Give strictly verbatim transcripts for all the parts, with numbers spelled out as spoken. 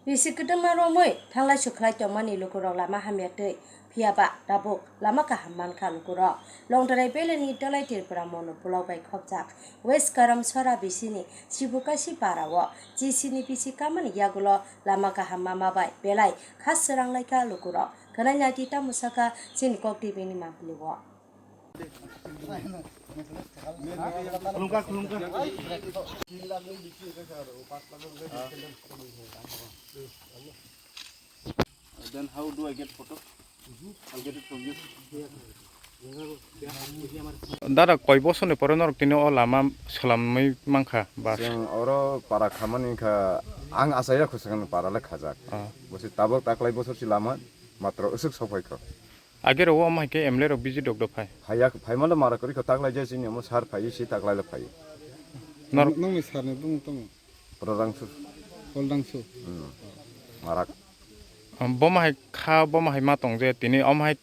Bisi kwdwma romwi thanglai sukhlai tongmani lukurok lama hamya twi, phiyaba tabuk lama kaham mankha lukurok. Longdarai beleni Dalai Tripura Mono block bai khopjak West Karamsora bisini Sibukasi parao G C ni bisi kamani yagulo lama kaham mama bai belai kha swranglaikha lukurok. Khwnai naidi tamo sakha chini Kok T V ni mangpili o. Then how do I get photo? I'll get it from you. Dada, koi bosor ni pore norok tini o lama swlamwi mankha ba? Chwng oro para khamani wngkha, ang achaia khwswkang para le khajak. Ah. Bosi tabok taklai bosor si lama matro usuk sophai kho. Agero o, omo hai khe M L A rok bisi dok dok phai. Phaiya, phaimano mara kwrwi kho, taklai je chini omo sar phaiwi si taklai le phaiwi. Nor- Nongni sar ni bumung tamo? Prodangsu. Prodangsu. Hmm. Marak. Bomo hai kha, bomo hai ma tong je tini omo hai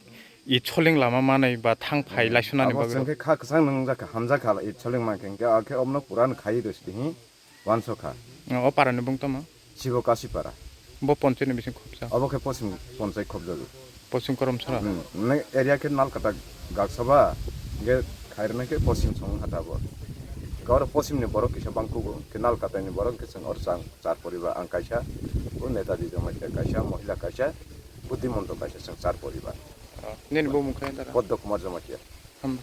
i choling lama manai ba thang phai laisunani bagwi. Abo chwng khe kha kwchang nung jakha, hamjakha i choling mankhe, hwnkhe akhe omono puran khai rwsidi hi. Wansokha. O para ni bung tamo? Sibo Kasipara. Bo ponchai ni bising khopsa. Obo khe Posim ponchai khopjago. Posim Karamsora. Hmm. Nai area khe Nalkata Gaksaba, ge khairna khe Posim song hata bo. Gaur Posim ni borok kisa bangkugo, khe Nalkata ni borok khe chwng or chang char poriba ang kaisa, o Netaji Jamatia kaisa, Mohila kaisa, Buddhimonto kaisa chwng char poriba. Nini bo mung khe dara? Poddo Kumar Jamatia. Hamba.